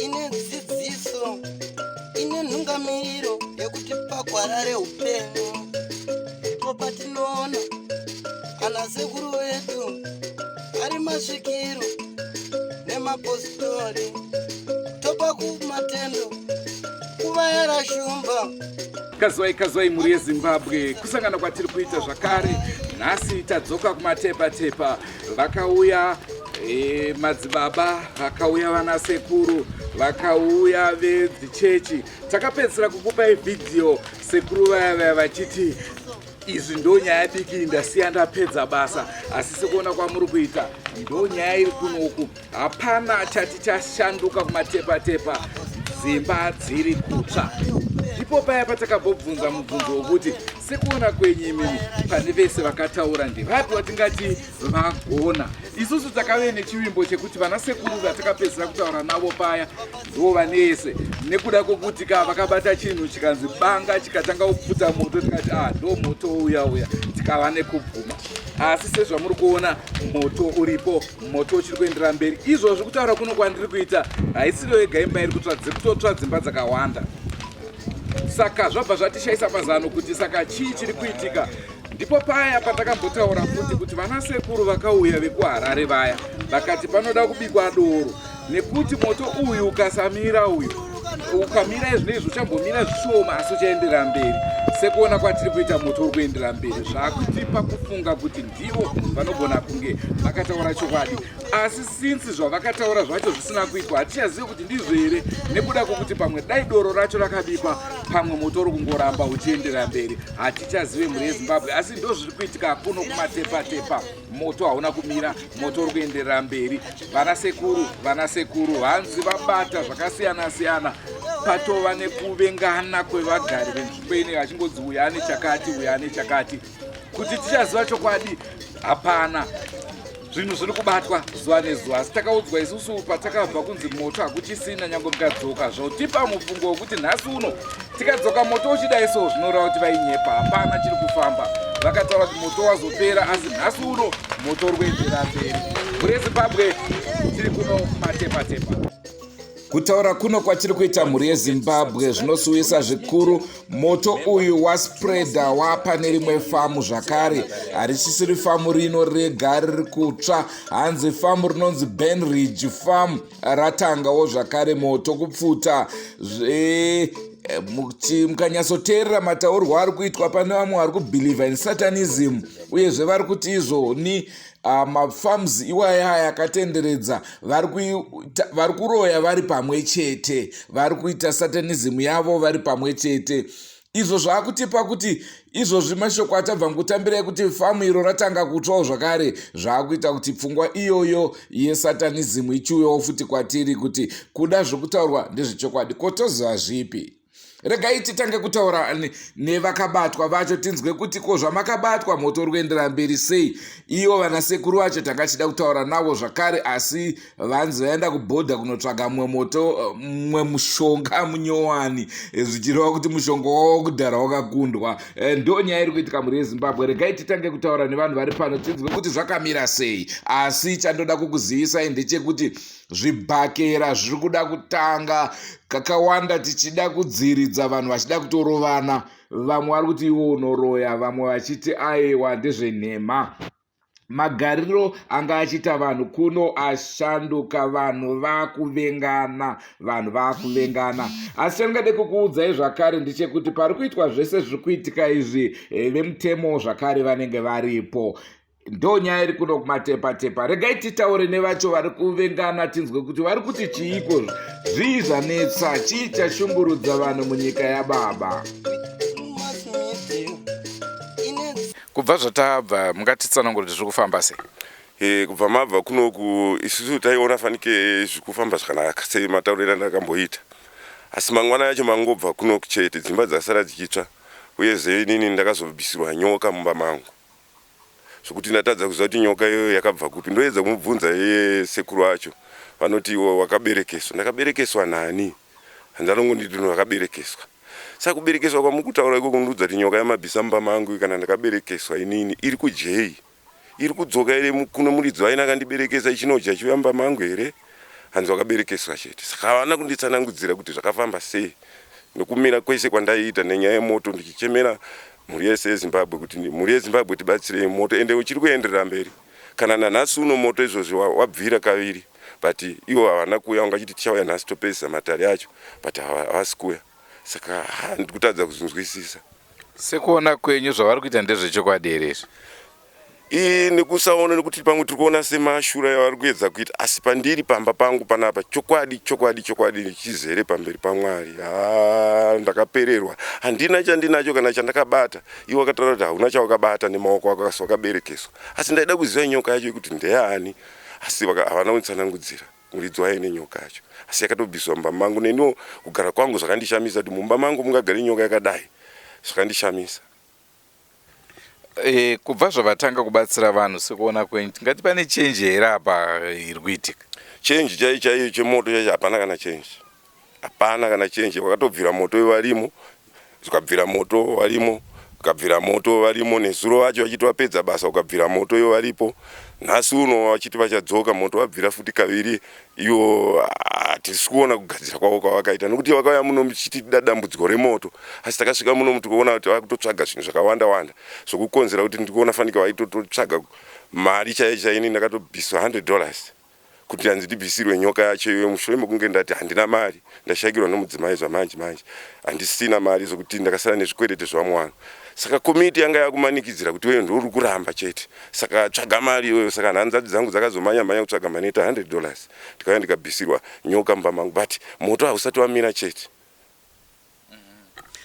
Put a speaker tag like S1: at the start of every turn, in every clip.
S1: Ine dzidziso, ine nhungamiriro yekuti pagwara reupenyu ndipo patinoona ana sekuru vedu ari masvikiro nemapositori, topa kumatendo kuvayara shumba.
S2: Kazwai kazwai mhuri yeZimbabwe, kusangana kwatiri kuita zvakare nhasi. Tadzoka kumatepatepa. Vakauya madzibaba, vakauya vana sekuru, vakauya vedzichechi. Takapedzisira kukupai vhidhiyo sekuru vaya vaya vachiti izvi ndo nyaya diki, ndasiya ndapedza basa. Asi sekuona kwamuri kuita, ndo nyaya iri kunoku. Hapana chati chashanduka kumatepatepa, dzimba dziri kutsva. Ndipo paya patakambobvunza mubvunzo wokuti, sekuona kwenyu imimi, pane vese vakataura ndevapi watingati vagona? Isusu takave nechivimbo chekuti vana sekuru vatakapedzisira kutaura navo paya ndo vanese, nekuda kwokuti ka vakabata chinhu chikanzi banga, chikatanga kupfuta moto, tikati ah, ndo moto uya uya, tikava nekubvuma. Asi sezvamuri kuona, moto uripo, moto uchiri kuendera mberi izvozvi. Kutaura kuno kwandiri kuita, haisiriyo yega imba iri kutsva, dziri kutotsva dzimba dzakawanda. Saka zvabva zvatishayisa mazano kuti saka chii chiri kuitika. Ndipo paya patakambotaura futi kuti vana sekuru vakauya vekuHarare vaya vakati panoda kubikwa doro, nekuti moto uyu ukasamira, uyu ukamira izvi neizvi, uchambomira zvishoma asi uchaenderera mberi. Sekuona kwatiri kuita, moto uri kuenderera mberi, zvakutipa kufunga kuti ndivo vanogona kunge vakataura chokwadi. Asi since zvavakataura zvacho zvisina kuitwa, hatichazivi kuti ndizvo here, nekuda kwokuti pamwe dai doro racho rakabikwa, pamwe moto uri kungoramba uchienderera mberi. Hatichazive, mhuri yeZimbabwe, asi ndo zviri kuitika kuno kumatepatepa. Moto hauna kumira, moto uri kuenderera mberi. Vana sekuru, vana sekuru hanzi vabata zvakasiyana siyana. Patova nekuvengana kwevagari venzvimbo ine, vachingonzi uyu ane chakati, uyu ane chakati. Kuti tichaziva chokwadi hapana. Zvinhu zviri kubatwa zuva nezuva, asi takaudzwa isusu patakabva kunzi moto hakuchisina nyange mukadzoka. Zvotipa mufungo wekuti nhasi uno tikadzoka moto uchidai so, zvinoreva kuti vainyepa, hapana chiri kufamba. Vakataura kuti moto wazopera, asi nhasi uno moto uri kuendera mberi. Mhuri yeZimbabwe, tiri kuno matepatepa. Kutaura kuno kwatiri kuita, mhuri yeZimbabwe, zvinosuwisa zvikuru. Moto uyu waspreada wapa nerimwe famu zvakare. Harisisiri famu rino rega riri kutsva. Hanzi famu rinonzi Benridge Farm ratangawo zvakare moto kupfuta. Mukanyatsoteerera mataurwo ari kuitwa, pane vamwe vari kubelieva in satanism, uyezve vari kuti izvoni mafarms iwaya aya akatenderedza vari kuroya vari pamwe chete, vari kuita satanism yavo vari pamwe chete. Izvo zvaakutipa kuti izvozvi mashoko atabva mukutambirai kuti famu iro ratanga kutsvawo zvakare, zvaakuita kuti pfungwa iyoyo yesatanism ichiuyawo futi kwatiri, kuti kuda zvokutaurwa ndezvechokwadi. Kotoziva zvipi? Regai titange kutaura nevakabatwa vacho, tinzwe kuti ko zvamakabatwa, moto uri kuendera mberi sei? Ivo vana sekuru vacho tanga tichida kutaura navo zvakare, asi vanzi vaenda kubhodha kunotsvaga mumwe moto, mumwe mushonga munyowani, zvichireva kuti mushonga wavo kudhara wakakundwa. Ndo nyaya iri kuitika, mhuri yeZimbabwe. Regai titange kutaura nevanhu vari pano, tinzwe kuti zvakamira sei. Asi chandoda kukuzivisai ndechekuti zvibhakera zviri kuda kutanga kakawanda, tichida kudziridza vanhu vachida kutorovana. Vamwe vari kuti iwo unoroya, vamwe vachiti aiwa, ndezvenhema. Magariro anga achiita vanhu kuno ashanduka, vanhu vakuvengana, vanhu vakuvengana. Asi chandingade kukuudzai zvakare ndechekuti pari kuitwa zvese zviri kuitika izvi, vemutemo zvakare vanenge varipo. Ndo nyaya iri kuno kumatepatepa. Regai titaure nevacho vari kuvengana, tinzwe kuti vari kuti chiiko, zvii zvanetsa, chii chashungurudza vanhu munyika yababa. Kubva zvatabva, mungatitsanangura kuti zviri kufamba sei?
S3: Kubva mabva kunoku, isusu taiona fanike zviri kufamba zvakanaka sematauriro andakamboita, asi mangwana yacho mangobva kunoku chete, dzimba dzasara dzichitsva. Uyezve inini ndakazobvisirwa nyoka mumba mangu, zvokuti ndatadza kuziva kuti nyoka iyoyo yakabva kupi. Ndoedza kumubvunza iye sekuru acho, vanoti iwo wakaberekeswa. Ndakaberekeswa nani? Hanzi anongonditi wakaberekeswa. Saka kuberekeswa kwamuri kutaura iko kundiudza kuti nyoka yamabvisa mumba mangu kana ndakaberekeswa inini iri kudyei? Iri kudzoka here kuno muridzi wayo akandiberekesa ichinodya ichiuya mumba mangu here? Hanzi wakaberekeswa chete. Saka havana kunditsanangudzira kuti zvakafamba sei nokumira kwese kwandaiita nenyaya yemoto ndichichemera mhuri yese yeZimbabwe kuti mhuri yeZimbabwe tibatsirei moto ende uchiri kuenderera mberi. Kana nanhasi uno moto izvozvi wabvira kaviri but ivo havana kuuya vanga tichauya nhasi topedzisa matare acho but havasi kuuya. Saka ndiri kutadza kuzvinzwisisa.
S2: Sekuona kwenyu zvavari kuita ndezvechokwadi here izvi?
S3: Ii nekusaona nekuti pamwe tiri kuona semashura yavari kuedza kuita asi pandiri pamba pangu panapa chokwadi chokwadi chokwadi chizere pamberi paMwari. Haa ndakapererwa handina chandinacho kana chandakabata. Iwe wakataura kuti hauna chawakabata nemaoko ako asi wakaberekeswa. Asi ndaida kuziva nyoka yacho kuti ndeyani asi havana kunditsanangudzira muridzi wayo nenyoka yacho. Asi yakatobviswa mumba mangu neniwo kugara kwangu zvakandishamisa kuti mumba mangu mungagare nyoka yakadai zvakandishamisa.
S2: E, kubva zvavatanga kubatsira vanhu sekuona kwenyu tingati pane change here apa iri kuitika?
S3: Change chaiyo chaiyo chemoto chaicho hapana kana change. Hapana kana change wakatobvira moto varimo zvikabvira moto varimo ukabvira moto varimo nezuro vacho vachiti vapedza basa ukabvira moto ivo varipo nhasi uno vachiti vachadzoka moto wabvira futi kaviri ivo hatisi kuona kugadzira kwavo kwavakaita nokuti vakauya muno muchiti tida dambudziko remoto asi takasvika muno tikuona kuti vakutotsvaga zvinhu zvakawanda wanda zvokukonzera kuti ndikuona fanike vaitototsvaga mari chaiyo chaiyo ini ndakatobviswa 100 dollars kuti hanzi ndibvisirwe nyoka yacho iyoyo mushure mekunge ndati handina mari ndashaikirwa nomudzimai zvamanje manje handisina mari zvokuti ndakasara nezvikwereti zvevamwe vanhu saka komiti yanga yakumanikidzira kuti iweyo ndouri kuramba chete saka tsvaga mari iyoyo saka hanzvadzi dzangu dzakazomanya manya kutsvaga mari inoita 100 dollars ndikauya ndikabvisirwa nyoka mumba mangu but moto hausati wamira chete.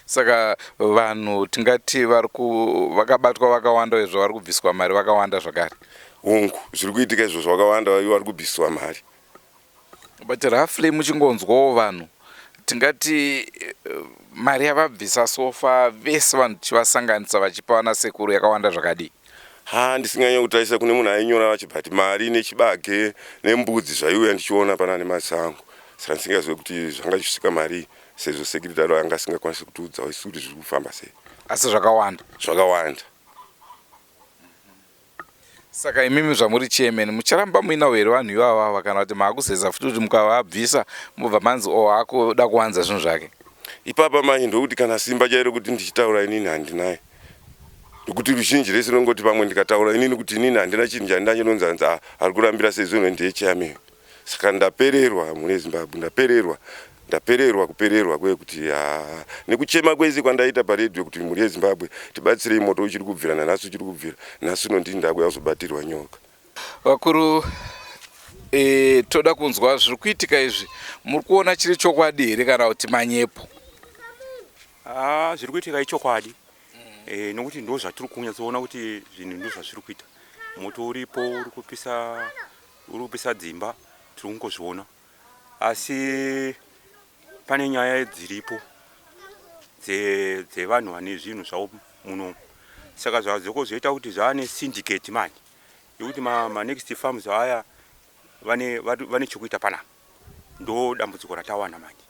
S2: Saka vanhu tingati vari vakabatwa vakawanda izvo vari kubviswa mari vakawanda zvakare.
S3: Hongu, zviri kuitika izvozvo vakawanda vari kubviswa mari.
S2: But roughly muchingonzwawo vanhu tingati mari yavabvisa sofa vese vanhu tichivasanganisa vachipa vana sekuru yakawanda zvakadii?
S3: Ha ndisinganyanya kutarisa kune munhu ainyora wacho but mari nechibage nembudzi zvaiuya ndichiona pana nemasango saka ndisingazive kuti zvanga zvichisvika marii sezvo secretary anga asingakwanisi kutiudzawo isu kuti zviri kufamba sei.
S2: Asi zvakawanda.
S3: Zvakawanda.
S2: Saka imimi zvamuri chairman mucharamba muinawo here vanhu ivavava kana kuti maakuzeza futi kuti mukavabvisa mobva manzi o oh, akuda kuwanza zvinhu zvake?
S3: Ipapa manje ndokuti kana simba chairo kuti ndichitaura inini handinaye nokuti ruzhinji rese rinongoti pamwe ndikataura inini kuti inini handina chinhu chandinacho nonzi hanzi ah, ari kurambira sezvo ndiye chairman. Saka ndapererwa mune Zimbabwe ndapererwa ndapererwa kupererwa kwe kuti haa nekuchema kwese kwandaita paredhiyo kuti mhuri yeZimbabwe tibatsirei moto uchiri kubvira nanhasi uchiri kubvira nhasi uno ndini ndakuya kuzobatirwa nyoka.
S2: Vakuru e, toda kunzwa zviri kuitika izvi muri kuona chiri chokwadi here kana kuti manyepo?
S4: Ah, zviri kuitika ichokwadi mm. E, nokuti ndo zvatiri kunyatsoona kuti zvinhu ndo zvazviri kuita moto uripo uri kupisa uri kupisa dzimba tiri kungozviona asi pane nyaya dziripo dzevanhu vane zvinhu zvavo muno saka zvadzoko zvoita kuti zvaane syndicate manje yekuti manext farms aya vane, vane chokuita panapa ndo dambudziko ratawana manje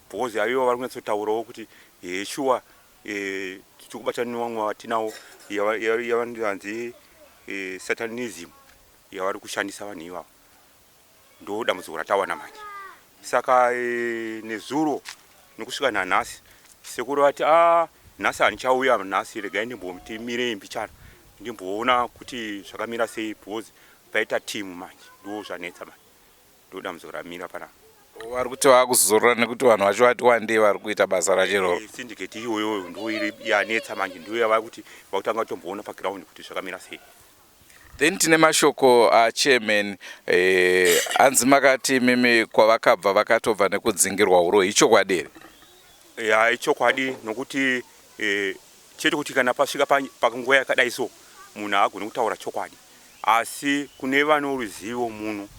S4: because aiwa vari kunyatsotaurawo kuti shuwa e, tiri kubatana nevamwe vatinawo yavanzi e, satanism yavari kushandisa vanhu ivavo ndo dambudziko ratawana manje saka e, nezuro nekusvika nanhasi sekuru vati a ah, nhasi handichauya nhasi regai ndimboti mirei mbichana ndimboona kuti zvakamira sei because paita team manje ndo zvanetsa manje ndo dambudziko ramira panapa
S2: vari kuti vakuzorora nekuti vanhu vacho vati wandei vari kuita basa racho iroro
S4: eh, syndicate iyoyo ndo iri yanetsa manje ndo yava kuti vakutanga kutomboona paground kuti zvakamira sei
S2: Then tine mashoko achairman eh, hanzi makati imimi kwavakabva vakatobva nekudzingirwa uroyi ichokwadi here?
S4: Ya ichokwadi nokuti eh, chete kuti kana pasvika panguva yakadai so munhu haagoni kutaura chokwadi asi kune vano ruzivo muno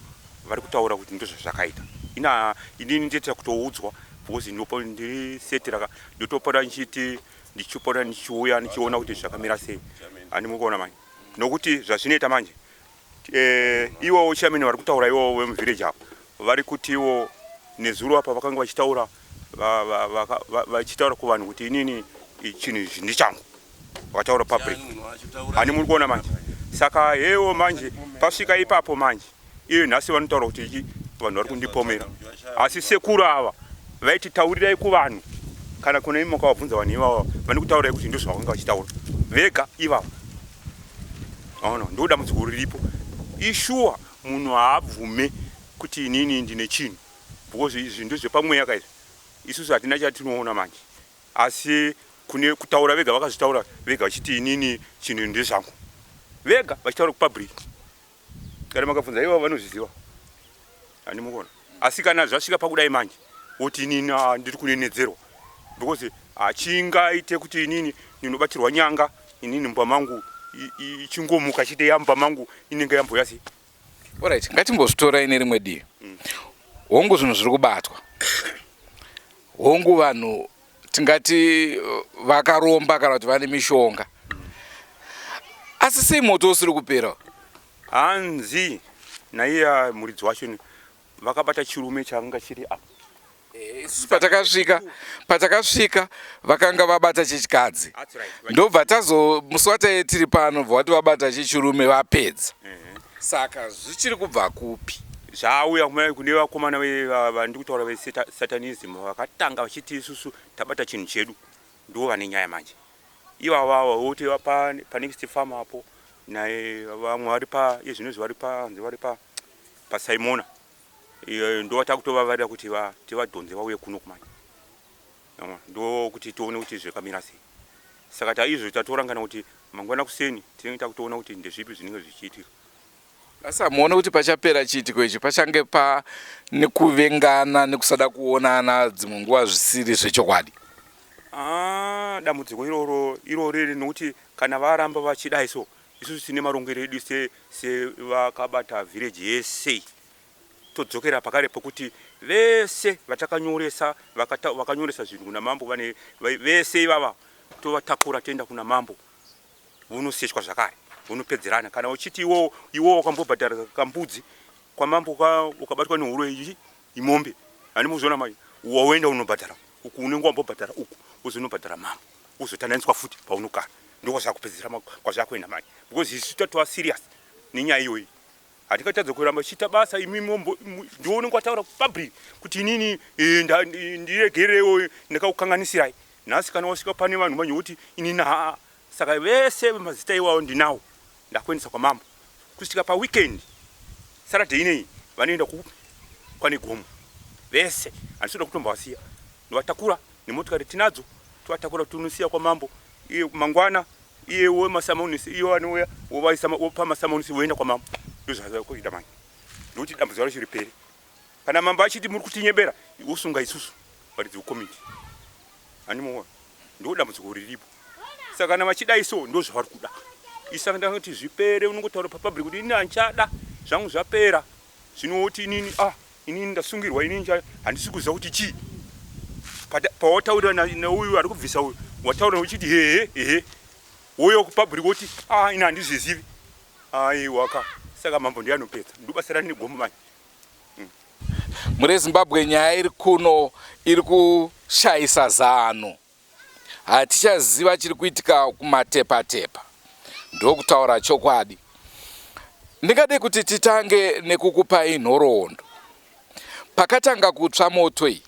S4: vari kutaura kuti ndozvazvakaita ina inini ndinoita kutoudzwa because ndiri setira ndotopota ndichiti ndichipota ndichiuya ndichiona kuti zvakamira sei handimukuona manje nokuti zvazvinoita manje eh, ivowo chairman vari kutaura ivowo vemuvillage apo vari kutiwo nezuro apa vakanga vachitaura Vachitaura kuvanhu kuti inini chinhu ichi ndichangu, vakataura public. Hani muri kuona manje? Saka hewo manje pasvika ipapo manje, iye nhasi vanotaura kuti ichi vanhu vari kundipomera, asi sekuru ava vaiti taurirai kuvanhu. Kana kuna imi makavabvunza vanhu ivava, vane kutaurirai kuti ndozvavanga vachitaura vega ivava. Aona, ndo dambudziko riripo. Ishuwa munhu haabvume kuti inini ndine chinhu, because izvi ndezvepamweya kaizvi, isusu hatina chatinoona manje. Asi kune kutaura vega, vakazvitaura vega vachiti inini chinhu ndezvangu, vega vachitaura kupublic. Kana makabvunza ivo vanozviziva, handimukona. Asi kana zvasvika pakudai manje, woti inini, ah, ndiri kunenedzerwa, because hachingaite kuti inini ndinobatirwa nyanga, inini mumba mangu ichingomuka chite yamba mangu inenge yamboyasi.
S2: Alright, ngatimbozvitorai nerimwe divi. Hongu, zvinhu zviri kubatwa. Hongu, vanhu tingati vakaromba kana kuti vane mishonga, asi sei moto usiri kupera?
S4: Hanzi naiye muridzi wacho vakabata chirume changa chiri apa.
S2: Isusu patakasvika vakanga vabata chechikadzi, ndobva tazo musi wataiye tiri pano bva vati vabata chechirume, vapedza. Saka zvichiri kubva kupi?
S4: Zvauya kune vakomana vandiri kutaura vesatanism, vakatanga vachiti isusu tabata chinhu chedu. Ndo vane nyaya manje ivavava, voti panext farm apo, naye vamwe vari pa izvinozvi vari panze, vari paSimona, ndo vatakutovavarira kuti tivadhonze vauye kuno kumanje, ndo kuti tione kuti zvakamira sei. Saka taizvo tatorangana kuti mangwana kuseni tinenge takutoona kuti ndezvipi zvinenge zvichiitika.
S2: Asi hamuone kuti pachapera chiitiko ichi pachange pane kuvengana nekusada kuonana dzimwe nguva zvisiri zvechokwadi?
S4: Ah, dambudziko iroro iroro riri nokuti kana varamba vachidai so, isusu tine marongero edu sevakabata village yese, todzokera pakare pokuti vese vatakanyoresa, vakanyoresa zvinhu kuna mambo, vane vese ivava tovatakura toenda kuna mambo, vonosechwa zvakare, vonopedzerana. Kana uchiti iwo iwo wakambobhadhara kambudzi kwamambo, ukabatwa nehuro iyi imombe, hani muzoona mai waoenda unobhadhara uku, unenge wambobhadhara uku, wozonobhadhara mambo, wozotandaniswa futi paunogara. Ndokwazvakupedzisira kwazvakuenda manje, because isu tatova serious nenyaya iyoyi. Hatingatadza kuramba chiita basa. Imi ndiwo unenge wataura kupublic kuti inini ndiregerewo, ndakakukanganisirai. Nhasi kana wasvika pane vanhu manje woti inini haa. Saka vese mazita iwawo ndinawo, ndakuendesa kwamambo. Kusvika paweekend, Saturday inei, vanoenda kupi? Kwane gomo vese, handisi kuda kutombavasiya. Ndovatakura nemotikari tinadzo, tovatakura tonosiya kwamambo. Iye mangwana iye wemasamonisi iye anouya, wovaisa, wopa masamonisi, voenda kwamambo. Ndozvakuita manje, ndokuti dambudziko racho ripere. Kana mambo achiti muri kutinyebera, wosunga isusu varidzi vekomiti, handimuona. Ndo dambudziko riripo. Saka kana vachidai so, ndo zvavari kuda. Isaka ndakati zvipere, unongotaura papublic kuti ini handichada zvangu, zvapera. Zvinoti inini, ah, inini ndasungirwa, inini handisi kuziva kuti chii. Pawataurira neuyu ari kubvisa uyu, wataura uchiti hehe hehe, wouya kupublic woti, ah, ini handizvizivi. Aiwaka, saka mambo ndiye anopedza, ndobasa rani negomo manje.
S2: Mune Zimbabwe, nyaya iri kuno iri kushayisa zano. Hatichaziva chiri kuitika kumatepatepa. Ndokutaura chokwadi, ndingade kuti titange nekukupai nhoroondo. Pakatanga kutsva moto iyi,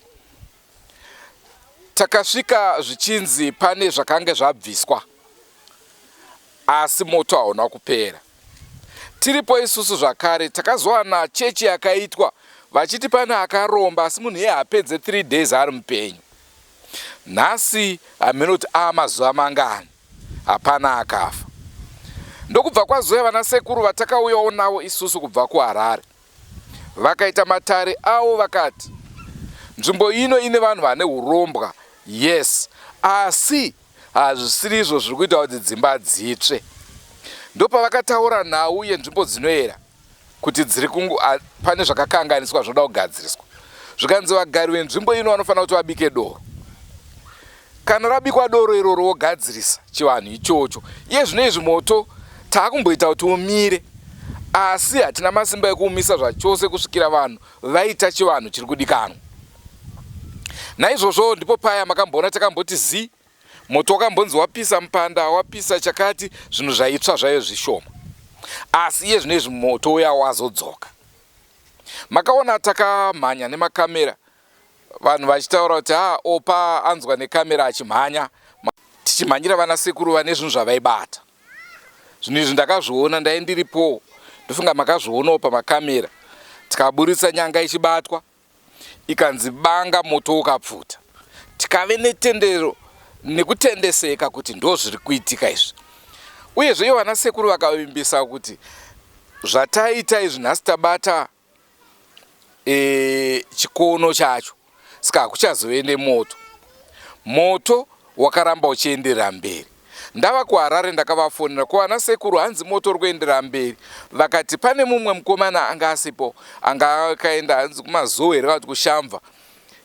S2: takasvika zvichinzi pane zvakange zvabviswa, asi moto hauna kupera. Tiripo isusu zvakare takazowana chechi yakaitwa vachiti pane akaromba, asi munhu iye hapedze 3 days ari mupenyu. Nhasi hameno kuti mazuva mangani, hapana akafa. Ndokubva kwazouya vana sekuru vatakauyawo navo isusu kubva kuHarare, vakaita matare avo, vakati nzvimbo ino ine vanhu vane urombwa, yes, asi hazvisiri izvo zviri kuita kuti dzimba dzitsve. Ndopavakataura nhau yenzvimbo dzinoera kuti dziri pane zvakakanganiswa zvinoda kugadziriswa. Zvikanzi vagari venzvimbo ino vanofanira kuti vabike doro. Kana rabikwa doro iroro, vogadzirisa chivanhu ichocho. Iye zvino izvi moto taakumboita kuti umire, asi hatina masimba ekuumisa zvachose kusvikira vanhu vaita chivanhu chiri kudikanwa. Naizvozvo ndipo paya makamboona takamboti zii, moto wakambonzi wapisa mupanda, wapisa chakati, zvinhu zvaitsva zvaive zvishoma. Asi iye zvino izvi moto uya wazodzoka. Makaona takamhanya nemakamera vanhu vachitaura kuti ha Opa anzwa nekamera achimhanya, tichimhanyira vana sekuru vane zvinhu zvavaibata. Zvinhu izvi ndakazviona ndai ndiripowo, ndofunga makazvionawo pamakamera. Tikaburitsa nyanga ichibatwa ikanzi banga moto ukapfuta, tikave netendero nekutendeseka kuti ndozviri kuitika izvi. Uyezve ivo vana sekuru vakavimbisa kuti zvataita izvi nhasi tabata chikono chacho, saka hakuchazove nemoto. Moto wakaramba uchienderera mberi. Ndava kuHarare ndakavafonera ko ana sekuru hanzi moto uri kuenderera mberi, vakati pane mumwe mukomana anga asipo anga akaenda hanzi kumazowe here kana kuti kuShamva,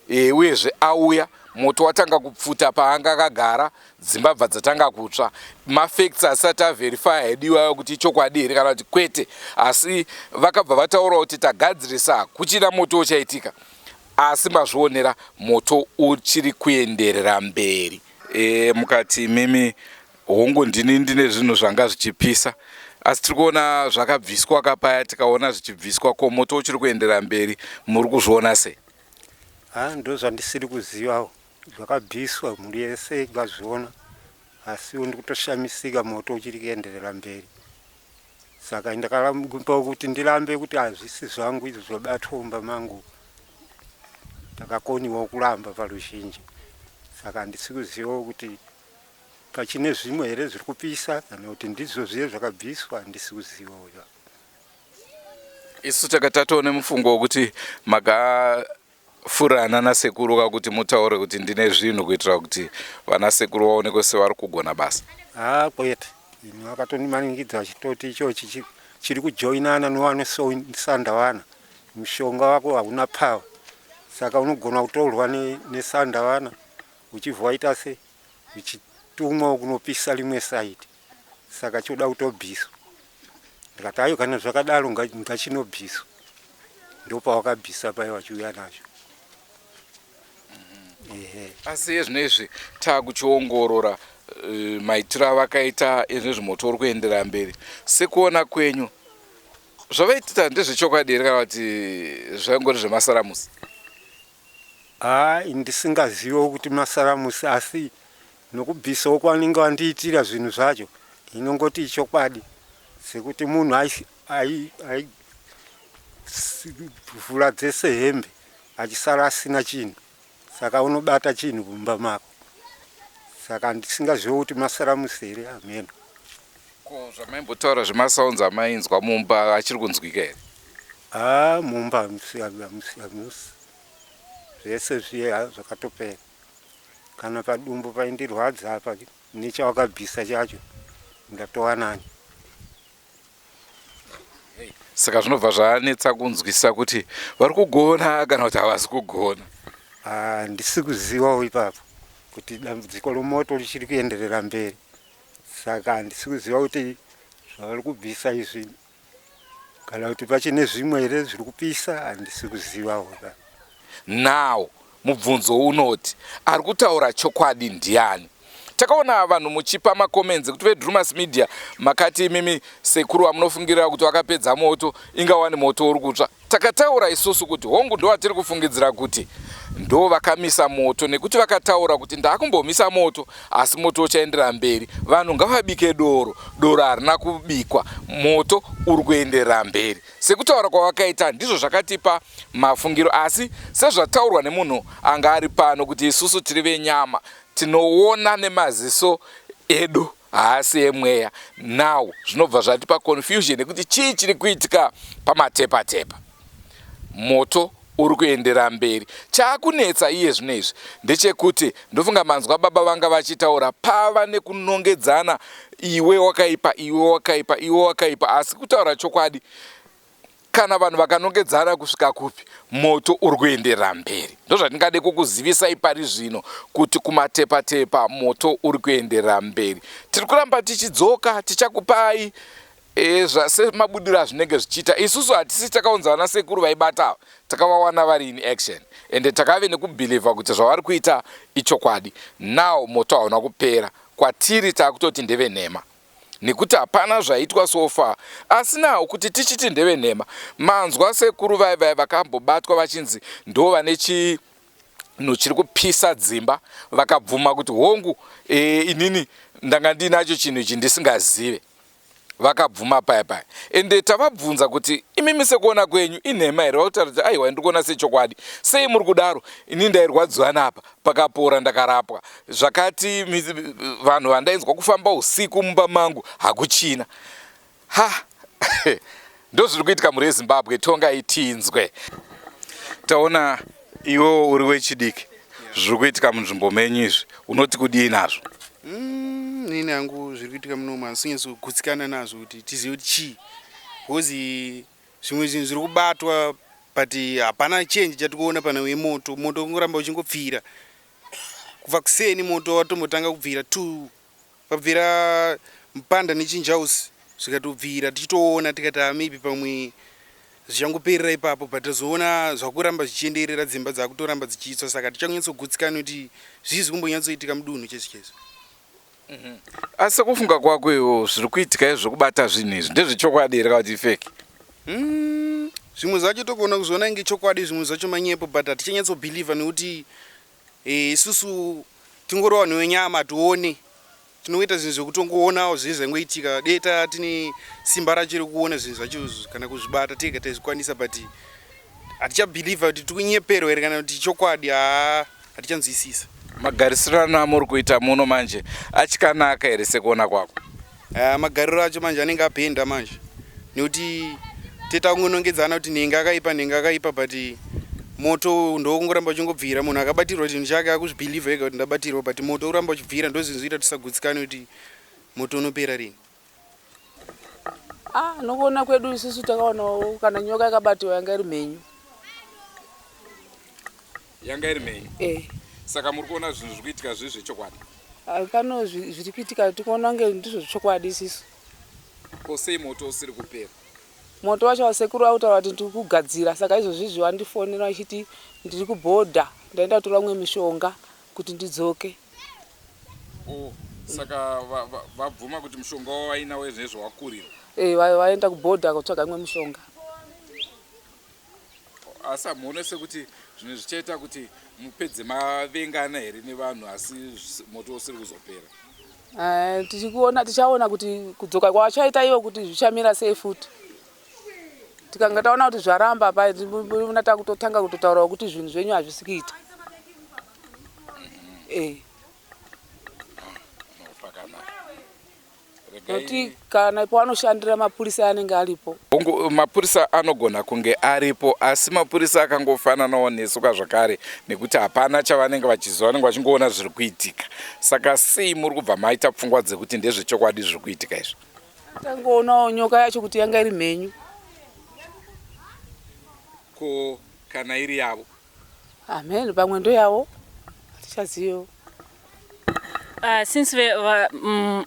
S2: uyezve auya moto watanga kupfuta paanga akagara, dzimba bva dzatanga kutsva. Mafacts asati averifya hedu iwayo kuti ichokwadi here kana kuti kwete, asi vakabva vataura kuti tagadzirisa kuchina moto uchaitika, asi mazvionera moto uchiri kuenderera mberi. Mukati imimi hongu ndini ndine zvinhu zvanga zvichipisa, asi tiri kuona zvakabviswa kapaya, tikaona zvichibviswa ko moto uchiri kuenderera mberi, muri kuzviona sei?
S5: Ndo zvandisiri kuzivawo, zvakabviswa mhuri yese ikazviona, asi ndikutoshamisika moto uchiri kuenderera mberi. Saka ndakaramba kuti ndirambe kuti hazvisi zvangu izvo zvabatwa mumba mangu, ndakakoniwa kuramba paruzhinji. Saka handisi kuzivawo kuti pachine zvimwe here zviri kupisa kana kuti ndizvo zviye zvakabviswa, handisi kuzivawo.
S2: Isu takatatoone mufungo wekuti makafurana nasekuru kakuti mutaure kuti ndine zvinhu kuitira kuti vana sekuru vaonekwe sevari kugona basa.
S5: Kwete, ini vakatondimanikidza vachitoti ichochi chiri kujoinana newanesandawana, mushonga wako hauna power, saka unogona kutorwa nesandawana uchibva waita se uchitumwa kunopisa rimwe side, saka choda kutobviswa. Ndikati ayo kana zvakadaro ngachinobviswa, ndopawakabvisa paye vachiuya nacho.
S2: Ehe. Asi ezvino izvi takuchiongorora maitiro avakaita ezvinezvi moto uri kuenderera mberi, sekuona kwenyu zvavaitita ndezvechokwadi here kana kuti zvaingori zvemasaramusi?
S5: Ndisingaziviwo kuti masaramusi, asi nokubvisawo kwavanenge vandiitira zvinhu zvacho inongoti ichokwadi, sekuti munhu aivhura dzese hembe achisara asina chinhu, saka unobata chinhu mumba mako, saka ndisingaziviwo kuti masaramusi here hameno.
S2: Ko zvamaimbotaura zvemasounds amainzwa mumba achiri kunzwika here?
S5: Mumba hamusi, zvese zviye zvakatopera. Kana padumbu paindirwadza apa nechawakabvisa chacho ndatova nani.
S2: Saka zvinobva zvanetsa kunzwisisa kuti vari kugona kana kuti havasi kugona.
S5: Handisi kuzivawo ipapo kuti dambudziko romoto richiri kuenderera mberi, saka handisi kuziva kuti zvavari kubvisa izvi kana kuti pachine zvimwe here zviri kupisa, handisi kuzivawo.
S2: Now mubvunzo unoti ari kutaura chokwadi ndiani? Takaona vanhu muchipa macomments kuti veDrumas Media makati imimi sekuru vamunofungira kuti vakapedza moto, ingawani moto uri kutsva. Takataura isusu kuti hongu ndo vatiri kufungidzira kuti ndo vakamisa moto, nekuti vakataura kuti ndakumbomisa moto asi moto uchaenderera mberi, vanhu ngavabike doro, doro harina kubikwa, moto uri kuenderera mberi. Sekutaura kwavakaita ndizvo zvakatipa mafungiro, asi sezvataurwa nemunhu anga ari pano kuti isusu tiri venyama tinoona nemaziso edu haasi emweya. Now zvinobva zvatipa confusion yekuti chii chiri kuitika pamatepatepa. Moto uri kuendera mberi. Chaakunetsa iye zvino izvi ndechekuti ndofunga manzwa baba vanga vachitaura pava nekunongedzana, iwe wakaipa, iwe wakaipa, iwe wakaipa, asi kutaura chokwadi kana vanhu vakanongedzana kusvika kupi moto uri kuenderera mberi. Ndozvatingade kukuzivisai pari zvino kuti kumatepatepa moto uri kuenderera mberi. Tiri kuramba tichidzoka, tichakupai E, semabudiro azvinenge zvichiita isusu hatisi takaunza vana sekuru vaibata ava takavawana vari in action ende takave nekubhilivha kuti zvavari kuita ichokwadi now moto hauna kupera kwatiri taakutoti ndevenhema nekuti hapana zvaitwa so far asi now kuti tichiti ndevenhema manzwa sekuru vai vai vakambobatwa vachinzi ndo vane chinhu chiri kupisa dzimba vakabvuma kuti hongu e, inini ndanga ndiinacho chinhu ichi ndisingazive vakabvuma paya paya ende tavabvunza kuti imimi sekuona kwenyu inhema here vakutaura kuti aiwa ndiri kuona sechokwadi sei muri kudaro ini ndairwadziwa napa pakapora ndakarapwa zvakati vanhu vandainzwa kufamba usiku mumba mangu hakuchina ha ndozviri kuitika mhuri yezimbabwe tongai tinzwe taona iwewo uri wechidiki zviri kuitika munzvimbo menyu izvi unoti kudii nazvo
S6: mm, nini hangu zviri kuitika munomu handisi kunyatso nazvo kuti tizive kuti chii because zvimwe zvinhu zviri kubatwa but hapana change chatikuona pana wemoto moto kungoramba uchingopfira kubva kuseni moto watombotanga kubvira two pabvira mupanda nechinjausi zvikatobvira tichitoona tikati ah, maybe pamwe zvichangoperera ipapo but tazoona zvakuramba zvichienderera dzimba dzakutoramba dzichitsva saka tichangonyatsogutsika kuti zvii zviri kumbonyatsoitika mudunhu chezvo chezvo
S2: Asi sekufunga kwako iwo zviri kuitika izvi zvekubata zvinhu izvi ndezvechokwadi here kana kuti ifake?
S6: Zvimwe zvacho togona kuzviona inge chokwadi zvimwe zvacho manyepo but hatichanyatsobhilivha nekuti eh, isusu tingori vanhu venyama hatione tinoita zvinhu zvekutongoonawo zvese zvangoitika deta tine simba racho rekuona zvinhu zvacho kana kuzvibata tega taizvikwanisa but hatichabhilivha kuti tikunyeperwa here kana kuti chokwadi haa hatichanzwisisa.
S2: Magarisirano amuri kuita muno manje achikanaka here sekuona kwako?
S6: Aya magariro acho manje anenge abhenda manje nekuti teta kungonongedzana kuti nhenga akaipa nhenga akaipa but moto ndokungoramba uchingobvira munhu akabatirwa chinhu chake akuzvibhilivha ega kuti ndabatirwa but moto uramba uchibvira ndozvinhu zvinoita tisagutsikane kuti moto unopera rini.
S7: Ah, nokuona kwedu isusu takaonawo kana nyoka yakabatiwa yanga iri mhenyu.
S2: Yanga iri mhenyu?
S7: Eh.
S2: Saka muri kuona zvinhu zviri kuitika zviri zvechokwadi?
S7: Ah, pano zviri kuitika tikuona kunge ndizvo zvechokwadi isisu.
S2: Ko sei moto usiri kupera?
S7: Moto wacho wasekuru vautaura kuti ndiri kugadzira saka izvozvizvi vandifonera vachiti ndiri kubhodha ndaenda kutora umwe mishonga kuti ndidzoke.
S2: Oh, saka vabvuma kuti mushonga wavainawo izvezvo wakurira?
S7: Eh, vaenda kubhodha kutsvaga imwe mishonga.
S2: Asi hamuone sekuti zvinhu zvichaita kuti mupedze mavengana here nevanhu asi moto usiri kuzopera?
S7: Eh, tichikuona tichaona kuti kudzoka kwavachaita ivo kuti zvichamira sei futi. Tikanga taona kuti zvaramba pa takutotanga kutotaurawo kuti zvinhu zvenyu hazvisi kuita. Eh. Nokuti kana pavanoshandira mapurisa anenge aripo.
S2: Hongu mapurisa anogona kunge aripo asi mapurisa akangofananawo nesu ka zvakare nekuti hapana chavanenge vachiziva vanenge vachingoona zviri kuitika. Saka sei muri kubva maita pfungwa dzekuti ndezvechokwadi zviri kuitika izvi?
S7: Tangoonawo nyoka yacho kuti yanga iri mhenyu.
S2: Ko kana iri yavo?
S7: Amen pamwe ndoyavo hatichaziviwo.
S8: Since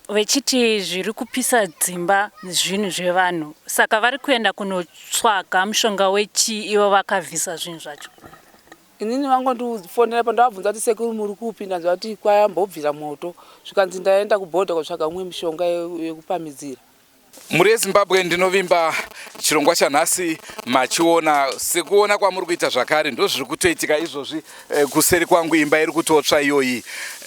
S8: vechiti zviri kupisa dzimba zvinhu zvevanhu saka vari kuenda kunotswaga mushonga wechii ivo vakavhisa zvinhu zvacho.
S7: Inini vangondifonera pandavabvunza kuti sekuru muri kupi ndanzwa kuti kwayambobvira moto zvikanzi ndaenda kubhodha kotsvaga umwe mishonga yekupamhidzira.
S2: Mhuri yeZimbabwe ndinovimba chirongwa chanhasi machiona sekuona kwamuri kuita zvakare ndozviri kutoitika izvozvi eh, kuseri kwangu imba iri kutotsva iyoyi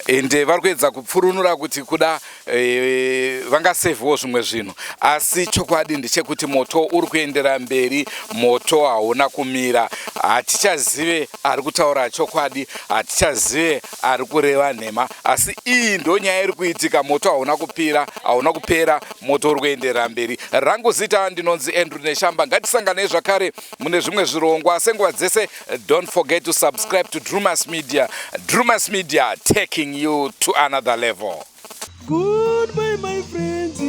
S2: ende vari kuedza kupfurunura kuti kuda eh, vangasevhiwo zvimwe zvinhu asi chokwadi ndechekuti moto uri kuendera mberi moto hauna kumira hatichazive ari kutaura chokwadi hatichazive ari kureva nhema asi iyi ndonyaya iri kuitika moto hauna kupira hauna kupera moto uri kuenderera mberi rangu zita ndinonzi Andrew Neshamba ngatisanganei zvakare mune zvimwe zvirongwa senguva dzese don't forget to subscribe to Drumas Media Drumas Media taking you to another level.
S9: Goodbye my friends.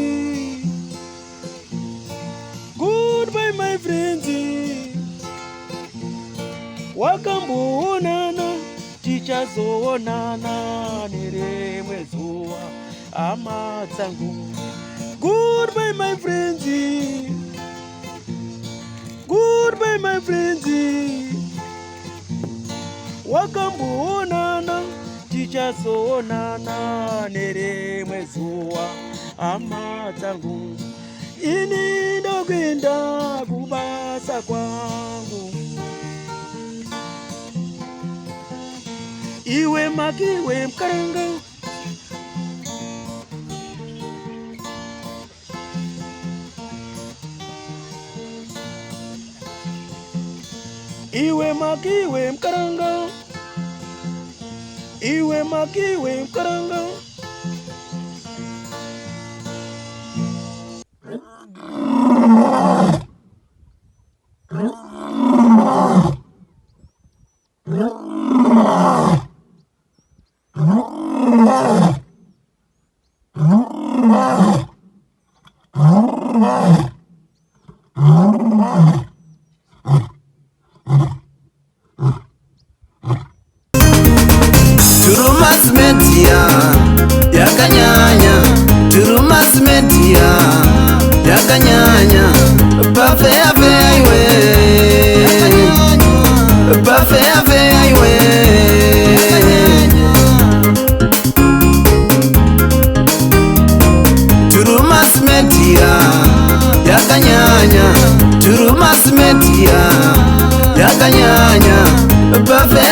S9: Goodbye my friends. Wakamboonana tichazoonana nerimwe zuva hama dzangu. Goodbye my friends. Goodbye my friends. Wakamboonana tichazoonana nerimwe zuva hama dzangu. Ini ndokuenda kubasa kwangu. Iwe makiwe mkaranga. Iwe makiwe mkaranga. Iwe makiwe mkaranga.
S1: Turumas Media yakanyanya, Turumas Media yakanyanya, pafeya feya iwe, pafeya feya iwe. Turumas Media yakanyanya, Turumas Media yakanyanya, pafeya.